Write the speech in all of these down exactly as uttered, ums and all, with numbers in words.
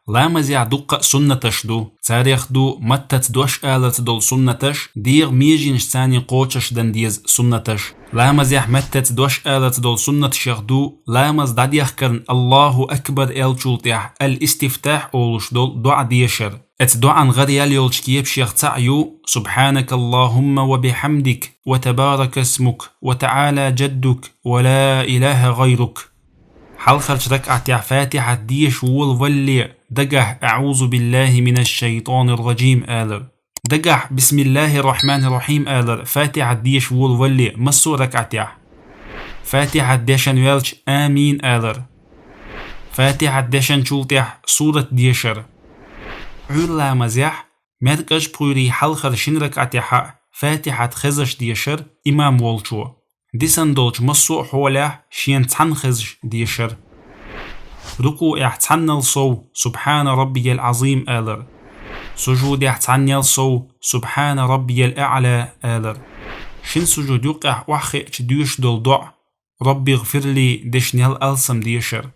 Ламазехь дуккха а суннаташ ду. Царех ду маттаца дош аларца долу суннаташ, дегӀан меженашца цхьаьна кхочушдан деза суннаташ. Ламазехь маттаца дош аларца долу суннаташех ду ламаз дӀадехкарна Аллаху акбар аьллачул тӀаьхьа аль-истифтахь олуш долу доӀа дешар. Оцу доӀан гӀараяьлла йолчу кепашех цхьаъ ю: «Субхьанакаллахумма ва бихьамдик, ва табаракасмук, ва таӀала джаддук, ва ла илаха гӀайрук». Хьалхарчу ракаӀатехь Фатихьат деша волавалале дагахь «АӀузу биллахи минаш шайтанир раджим» алар. Дагахь «Бисмиллахир рахманир рахим» алар Фатихьат деша волавалале массо а ракаӀатехь. Фатихьат дешна ваьлча «Амин» алар. Фатихьат дешначул тӀаьхьа сурат дешар. Ӏуьйра ламазехь, маьркӀаж пхуьйрий хьалхара шина ракаӀатехь а Фатихьат хезаш дешар имам волчо. Дисина долчу массо а хьолехь шена цхьаьна хезаш дешар. РукуӀехь цхьаннал сов «Субхьана раббиял Ӏазим» алар. Сужудехь цхьаннел сов «Субхьана раббиял аӀла» алар. Шина сужуд юккъехь охьахиъча доьшуш долу доӀа: «Раббигъфирли» дешнел алсам дешар.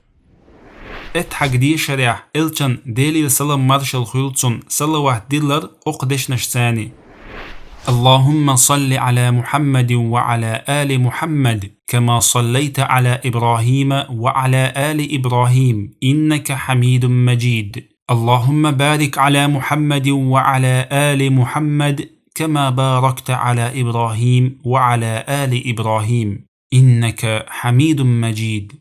Эттахьаг дешарехь элчан, Делера салам маршалла хуьлда цунна, салават диллар окху дешнашца цхьаьна: «Аллахумма салли Ӏала Мухьаммадин ва Ӏала али Мухьаммад, кама саллайта Ӏала Ибрахима ва Ӏала али Ибрахим, иннака хьамидум маджид. Аллахумма барик Ӏала Мухьаммадин ва Ӏала али Мухьаммад, кама баракта Ӏала Ибрахим ва Ӏала али Ибрахим, иннака хьамидум маджид».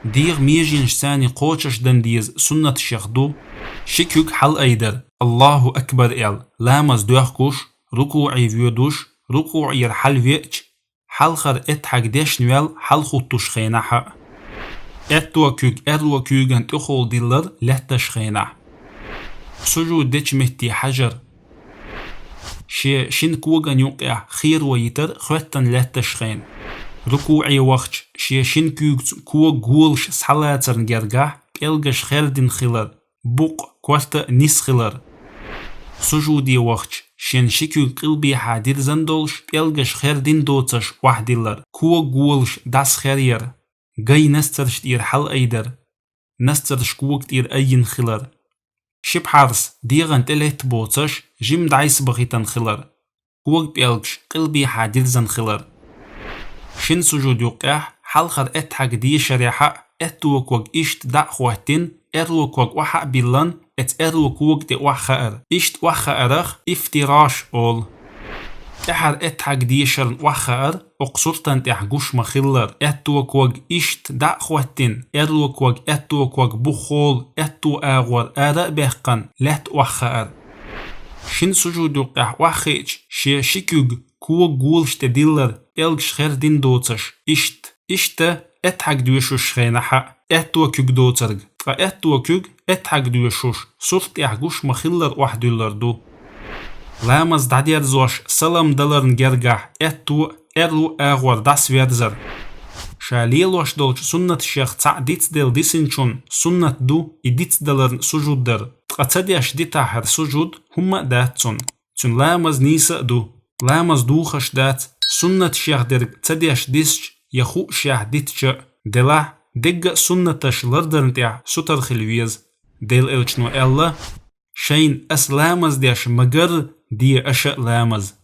ДегӀан меженашца цхьаьна кхочушдан деза суннаташех ду ши куьг хьалаайдар, Аллаху акбар аьлла, ламаз доьхкуш, рукуӀе воьдуш, рукуӀера хьалавеача, хьалхара эттахьаг дешна ваьлла хьалахӀуттуш хенахь а. Аьтту куьг аьрру куьйган тӀехула диллар лаьтташ хенахь. Сужуд дечу метте хьажар. Шен шина коган юккъехь херо йитар хоьттина лаьтташ хенахь. РукуӀе вахча, шен шина куьйгаца ког голаш схьалацарна гергахь пӀелгаш хердина хилар, букъ, корта а нис хилар. Сужуде вахча, шен ши куьг къилбехьа дирзина долуш, пӀелгаш хердина доцуш охьадиллар, ког голаш дӀасахеръяр, гай настарш тӀера хьалаайдар, настарш кога тӀера айина хилар. Ши пхьарс дегӀан тӀе летта боцуш, жима дӀасабахийтина хилар, ког пӀелгаш къилбехьа дирзина хилар. Шина сужуд юккъехь, хьалхара эттахьаг дешарехь а, аьтту ког иштта дӀа а хӀоттийна, аьрру ког охьа а биллина, оцу аьрру кога тӀе охьахаар. Иштта охьахаарах ифтираш олу. ТӀаьхьара эттахьаг дешарна охьахаар, окху суртана тӀехь гуш ма-хиллара, аьтту ког иштта дӀа а хӀоттийна, аьрру ког аьтту ког буххьал, аьтту агӀор ара а баьккхина, лаьтта охьахаар. Шина сужуд юккъехь охьахиъча, шен ши куьг кога голаш тӀе диллар, пӀелгаш хердина доцуш, иштта. Иштта эттахьаг доьшуш хенахь а, аьтту куьг доцург, ткъа аьтту куьг эттахьаг доьшуш, сурт тӀехь гуш ма-хиллара охьадуьллур ду. Ламаз дӀадерзош салам даларна гергахь аьтту а, аьрру а агӀор дӀасаверзар. Ша лелош долчу суннаташех цхьаъ дицделла дисинчунна суннат ду и дицдаларна сужуд дар, ткъа ца деш дитахь хӀара сужуд, хӀумма а дац цунна. Цуьнан ламаз нийса а ду. Ламаз духуш дац, суннаташех дерг ца деш дисча я хуушехь дитча а, делахь, дегга а суннаташ лардарна тӀехь сутара хила веза. Делан элчано аьлла: «Шайна ас ламаз деш ма-гарра де аша а ламаз».